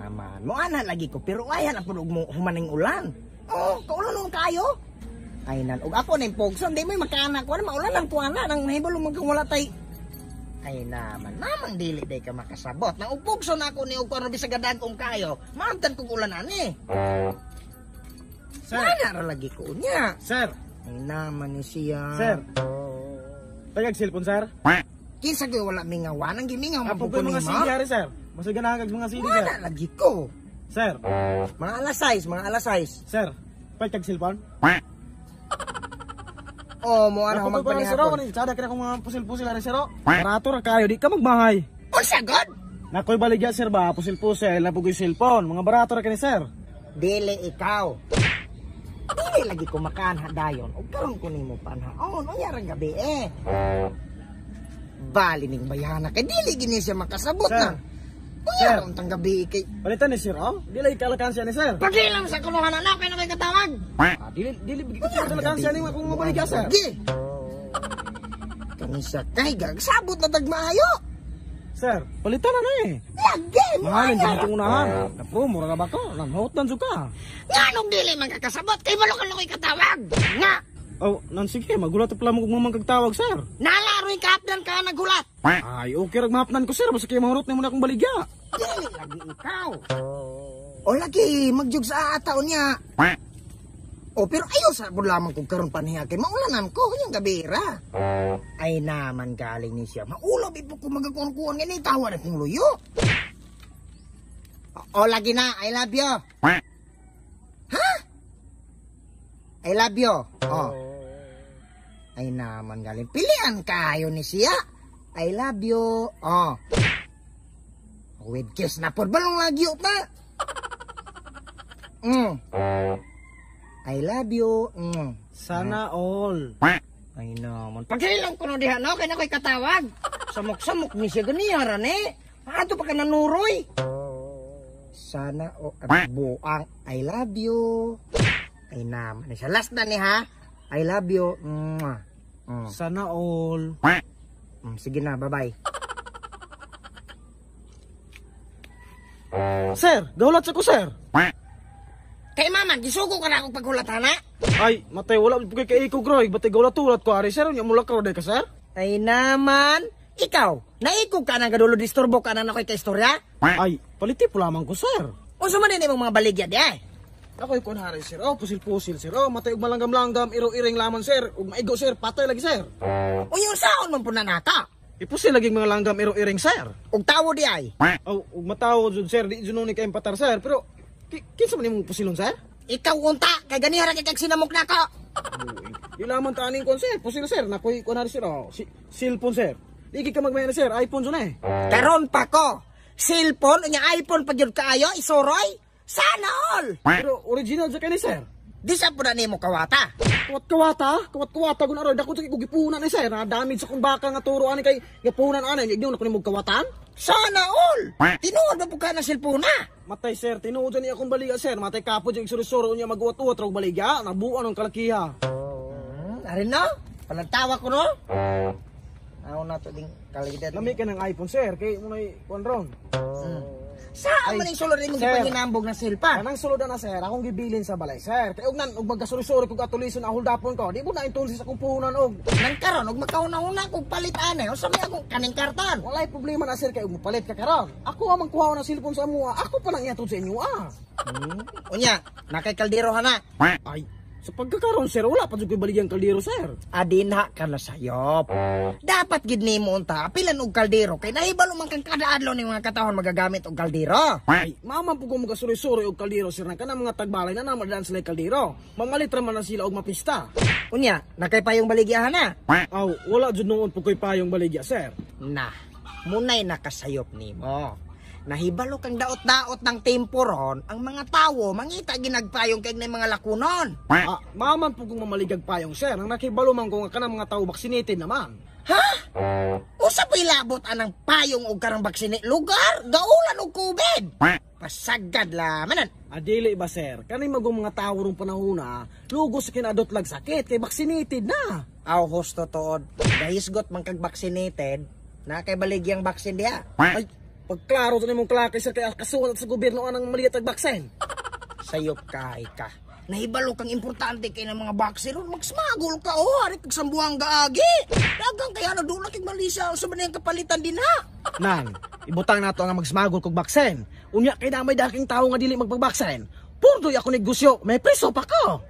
naman. Mo ana lagi ko pero ayan ang punog mo humaning ulan. Oh, kaulan nung kayo. Ay nan, og ako ning pogson, di mo makaana ko na maulan ang kuana nang nahibalo man kang wala tay. Ay naman, namang dili day ka makasabot. Nang og pogson ako ni og kuno bisag dagom kayo, maamtan kog ulan ani. Sir, Ana ra lagi ko unya. sir, Ay naman ni siya. Sir. Tagag cellphone, sir. Kinsa ko'y wala mingawan, ang gimingaw man Apo po ko ko mga nimo. CD ari, sir. Mas ganahan kag mga CD, sir. Wala lagi ko. Sir, Mga alas 6, mga alas 6. sir. Pag kag cellphone. Oh, mo ana Apo ko ko para sir, oh, magpanihapon. kaning sada kini akong mga pusil-pusil ari, sir. Oh. Barato ra kayo, di ka magmahay. Unsa god? Nakoy baligya, sir ba, pusil-pusil, na pugoy cellphone. Mga barato ra kini, sir. Dili ikaw. Dili lagi ko makanha dayon. Og karon ko nimo panhaon. Unya ra gabi eh. Bali ning bayana kay dili gini siya makasabot Sir. na. Unya Sir. ra untang gabi kay Palitan ni sir, oh. Di lagi kalakansya ni sir. Pagilam sa kunuhan na kay na kay katawag. Ah, dili dili bigay ko kalakansya ni akong mabaligya, sir. Lagi. Kani siya kay gagsabot na tagmaayo. Sir, palitan na na eh. Lagi mo Mahalin ana. ka itong unahan. Napo, mura na ba ko? Nanghot nan ka. Nganong dili man kakasabot kay balo ka ko'y katawag. Nga Oh, nan sige, magulat pa lamang kung mamang kagtawag, sir. nalaro'y kaapdan ka nagulat. Ay, okay rag mahapnan ko, sir. Basta kayo mahurot na muna akong baligya. Dili lagi ikaw. O lagi magjug sa ataon niya. O pero ayo sa pud lamang kung karon panhiya kay maulanan ko yung gabira. Ay naman galing ni siya. Maulaw ipo ko magakuan-kuan ngani tawa na kong luyo. O lagi na, I love you. Ha? I love you. Oh. Ay naman galing. Pilian kayo ni siya. I love you. Oh. With kiss na pod balong lagi na. I love you. Sana all. Ay naman. Paghilang ko no diha no, kay na ko'y katawag. Samok-samok ni siya ganiya ra ni. Ato pa ka nanuroy. Sana o at buang I love you. Ay naman siya. Last na ni ha. I love you. Mwah. Sana all. Sige na, bye-bye. Sir, gaulat sa ko, sir. Kay mama, gisugo ka na akong paghulat, hana? Ay, matay, wala po kay kaikog, Roy. Batay gaulat-ulat ko, ari, sir. Unya mula ka, ka, sir. Ay naman, ikaw, naikog ka na gadulo disturbo ka na na ko'y kaistorya? Ay, paliti po lamang ko, sir. Unsa man din imong mga baligya di ay? Ako'y kun hari, sir. Oh, pusil-pusil, sir. Oh, matay og malanggam-langgam, iro-iring laman, sir. Ug maigo, sir. Patay lagi, sir. Unya unsaon man pud na nata? Ipusil lagi mga langgam, iro-iring, sir. Og tawo di ay. Oh, ug matawo jud, sir. Di jud ni kay patar, sir. Pero, kinsa man imong pusilon, sir? Ikaw unta, kay ganiha ra kay kag sinamok nako. Di lamang taning kon, sir. Pusil, sir. Nakoy kun hari, sir. Oh, si cellphone, sir. Di ka magmaya na, sir. iPhone jud eh. Karon pa ko. Cellphone unya iPhone pa gyud kaayo isuroy. Sana all. Pero original jud kay ni, sir. Di sa pud na nimo kawata. Kawat kawata, kawat kawata gun aroy dako jud kay gipunan ni sir. Na damage sa kong baka nga turo ani kay gipunan ani igno na ko nimo kawatan. Sana all. Tinuod ba pud ka na cellphone na? Matay sir, tinuod jud ni akong baliga sir. Matay kapo jud suro-suro unya maguwat-uwat rog baliga, nabuan ang kalakiha. Arin no? Palagtawa ko no? Ako na to ding kaligid. Lami ka ng iPhone sir, kay munay kuan ron. Saan man yung sulod imong Sir. gipanginambog na cellphone? Kanang sulod na sir, akong gibilin sa balay sir. Kay og nan og magasuri-suri kog atulison ang holdapon ko. Di mo na intulsi sa akong puhunan og Nang karon og makahuna-huna kog palit ane, unsa may akong kaning karton? walay problema na sir kay og mopalit ka karon. Ako ang mangkuha ng cellphone sa amoa. Ako pa lang ihatod sa inyo ah. Unya, nakay kaldero hana. Ay, sa pagkakaroon sir, wala pa jud ko'y baligyang kaldero sir. Adinha ka na sayop. Dapat gid nimo unta apilan og kaldero kay nahibalo man kang kada adlaw ning mga katawhan magagamit og kaldero. Ay, mama po ko magasuri-suri og kaldero sir na kanang mga tagbalay na namadaan sila kaldero. Mamalit ra man na sila og mapista. Unya, nakay payong baligya hana. Aw, wala jud noon po ko'y payong baligya sir. Na, munay nakasayop nimo. Nahibalo kang daot-daot ng tempo ron, ang mga tawo mangita ginagpayong kay na mga lakunon. Ah, maman po kong mamaligag payong sir. Ang nakibalo man ko nga kanang mga tao vaccinated naman. Ha? Usa pa'y labot anang payong og karang baksine lugar, gaulan og COVID. Pasagad lamanan. Adili ba sir? Kani magong mga tao rong panahon na lugos sa kinadot lag sakit kay vaccinated na. Aw husto tuod. Dahisgot man kag vaccinated, na kay baligyang vaccine diha. Ay, Pagklaro sa nimong klakay, sir, kay kasuhan sa gobyerno anang maliit ag baksin. Sayop kay ka. Nahibalo kang importante kay ng mga boxer, magsmagol ka oh, ari kag Sambuanga agi. Dagang kaya na doon kay Malaysia sa man kapalitan din ha. Nan, ibutang nato ang magsmagol kog baksin. Unya kay na may daking tao nga dili magpagbaksin. Purdoy ako negosyo, may preso pa ko.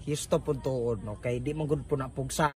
Histo pud tuod no, kay di man gud po na pugsa.